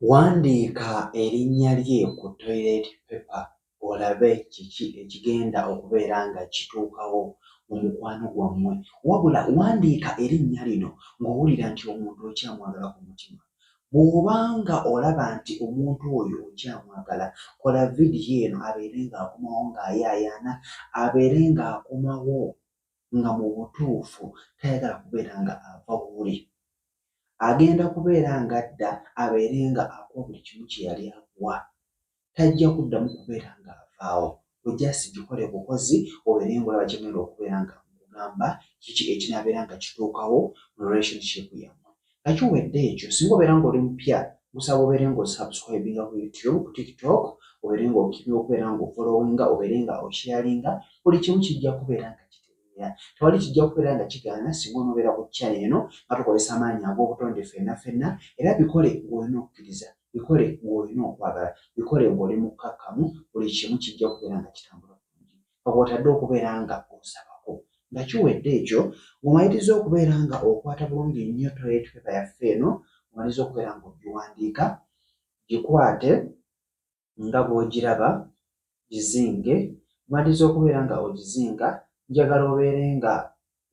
Wandiika erinnya lye ku toilet paper olabe kiki ekigenda okubeera nga kituukawo mu mukwano gwammwe. Wabula wandiika erinnya lino ng'owulira nti omuntu okyamwagala ku mutima. Bw'oba nga olaba nti omuntu oyo okyamwagala, kola vidiyo eno abeere ng'akomawo ng'ayaayaana, abeere ng'akomawo nga mu butuufu tayagala kubeera nga ava w'oli. Agenda kubeera ng'adda abeere nga akuwa buli kimu kye yali akuwa. Tajja kuddamu kubeera ng'avaawo. Ggwe just gikole bukozi obeere ng'olaba kye ŋŋenda okubeera nga nkugamba kiki ekinaabeera nga kituukawo mu relationship yammwe. Nga kiwedde ekyo, singa obeera ng'oli mupya, nkusaba obeere ng'osubscribinga ku YouTube, ku TikTok, obeere ng'okiringa okubeera ng'ofollowinga, obeere nga osharinga, buli kimu kijja kubeera nga kitereera. Tewali kijja kubeera nga kigaana singa onoobeera ku channel eno nga tukozesa amaanyi ag'obutonde ffenna ffenna, era bikole ng'olina okukkiriza, bikole ng'olina okwagala, bikole ng'oli mukkakkamu, buli kimu kijja kubeera nga kitambula bulungi. Nga kw'otadde okubeera nga osabako. Nga kiwedde ekyo, ng'omaliriza okubeera nga okwata bulungi nnyo toilet paper yaffe eno, omaliriza okubeera ng'ogiwandiika, gikwate nga bw'ogiraba, gizinge. Bw'omaliriza okubeera nga ogizinga, njagala obeere nga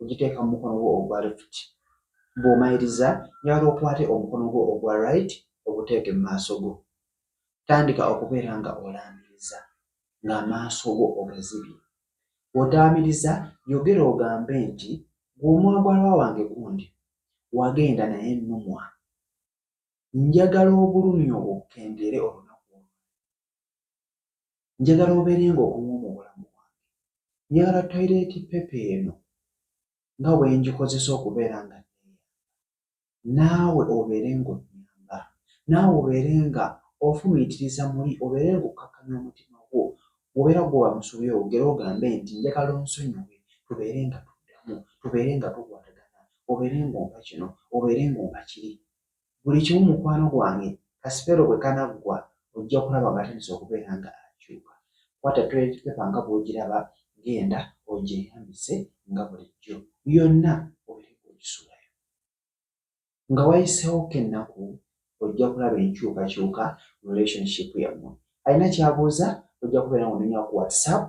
ogiteeka mu mukono gwo ogwa left. Bw'omaliriza, njagala okwate omukono gwo ogwa right oguteeke mu maaso go. Tandika okubeera nga olaamiriza ng'amaaso go ogazibye. Bw'otaamiriza, yogera ogambe nti, ggwe omwagalwa wange gundi, wagenda naye nnumwa. Njagala obulumi obwo bukendeere olunaku olwaleero. Njagala obeere ng'okomawo mu bulamu bwange. Njagala toilet paper eno nga bwe ngikozesa okubeera nga nneeyamba, naawe obeere ng'onnyamba, naawe obeere nga ofumiitiriza muli, obeere ng'okkakkanya omutima gwo. Bw'obeera ggwe wa musubi oyogere ogambe nti njagala onsonyiwe tubeere nga tuddamu, tubeere nga tukwatagana, obeere ng'ompa kino, obeere ng'ompa kiri. Buli kimu mukwano gwange kasipero bwe kanaggwa ojja kulaba ng'atandise okubeera nga akyuka. Kwata toilet paper nga bw'ogiraba, genda ogyeyambise nga bulijjo. Yonna obeere ng'ogisuulayo. Nga wayiseewokko ennaku ojja kulaba enkyukakyuka mu relationship yammwe. Alina ky'abuuza ojja kubeera ng'onoonya ku WhatsApp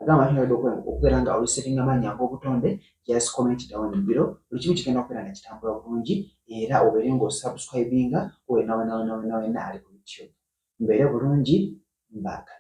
agamba nti oyagala okubeera nga olisetinga amaanyi ag'obutonde, just comment down below. Buli kimu kigenda kubeera nga kitambula bulungi era obeere ng'osubscribinga wena wena wena wena wena ali ku YouTube. Mbeere bulungi, mbaagala.